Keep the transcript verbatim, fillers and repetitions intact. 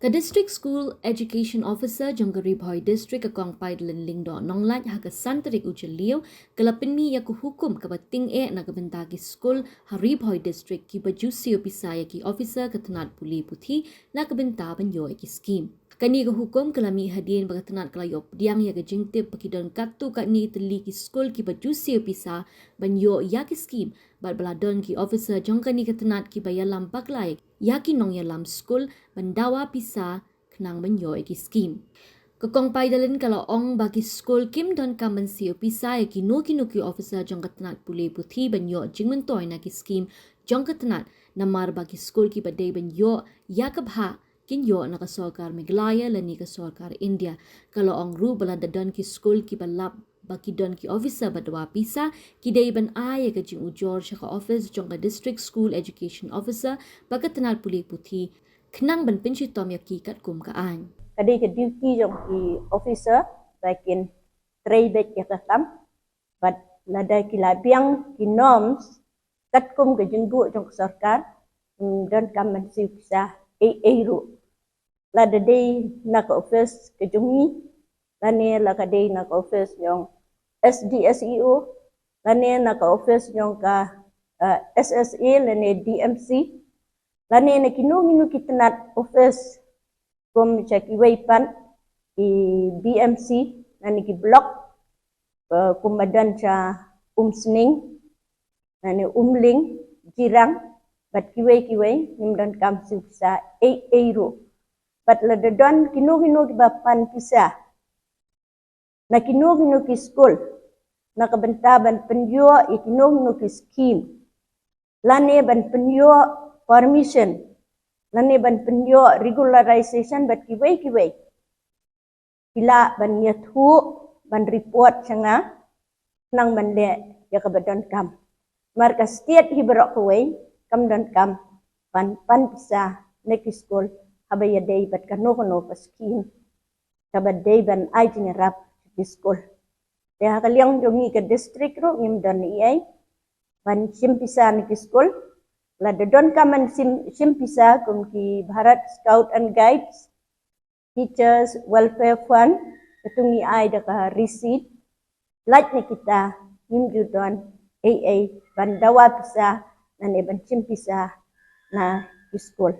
Ka District School Education Officer jong ka Ri Bhoi District, ka Kong Paidalin Lyngdoh Nonglait, ha ka san tarik u Jylliew, ka la pynmih ïa ka hukum kaba tyngeh na ka bynta ki skul ha Ri Bhoi District kiba ju siew pisa ïa ki officer ka tnat pule puthi na ka bynta ban ïoh ïa ki skim. Kane ka hukum ka la mih hadien ba ka tnat ka la ïoh pdiang ïa ka jingtip ba ki don katto katne tylli ki skul kiba ju siew pisa ban ïoh ïa ki skim, bad ba la don ki officer jong kane ka tnat kiba ïalam bakla ïa ki nongïalam skul ban dawa pisa khnang ban ïoh ïa ki skim. Ka Kong Paidalin ka la ong ba ki skul kim donkam ban siew pisa ïa kino kino ki officer jong ka tnat pule puthi ban ïoh jingmyntoi na ki skim jong ka tnat, namar ba ki skul kiba dei ban ïoh ïa ka bhah kin ïoh na ka sorkar Meghalaya lane ka sorkar India. Ka la ong ruh ba lada don ki skul kiba lap ba ki don ki officer ba dawa pisa, ki dei ban ai ïa ka jingujor sha ka office jong ka District School Education Officer bad ka tnat pule puthi khnang ban pynshitom ïa ki katkum ka aiñ. Ka dei ka duty jong ki officer ba kin trei beit ïa ka kam, bad lada ki la biang ki norms katkum ka jingbuh jong ka sorkar, ym donkam ban siew pisa ei ei ruh. Lada dei na ka office ka jong ngi, lane la ka dei na ka office jong S D S E O, lane na ka office jong ka, eh, S S A lane D M C, lane na kino kino ki tnat office kum sha kiwei pat ki B M C, lane ki block, eh, kum ba don sha Umsning, lane Umling, Jirang, bad kiwei kiwei, ngim donkam siew pisa ei ei ruh. Bad lada don kino kino kiba pan pisa na kino kino ki skul na ka bynta ban pynïoh ïa kino kino ki skim, lane ban pynïoh permission, lane ban pynïoh regularization bad kiwei kiwei, ki lah ban ïathuh, ban report sha nga khnang ban leh ïa kaba donkam. Namar ka state hi baroh kawei kam donkam ban pan pisa na ki skul haba ïadei bad kano kano ka skim kaba dei ban ai jingïarap ki skul. Te ha ka liang jong ngi ka district ruh ngim don ei ei ban shim pisa na ki skul. Lada donkam ban shim, shim pisa kum ki Bharat Scout and Guides, Teachers Welfare Fund, katu ngi ai da ka receipt. Lait na kita ngim ju don ei ei ban dawa pisa lane ban shim pisa na ki skul.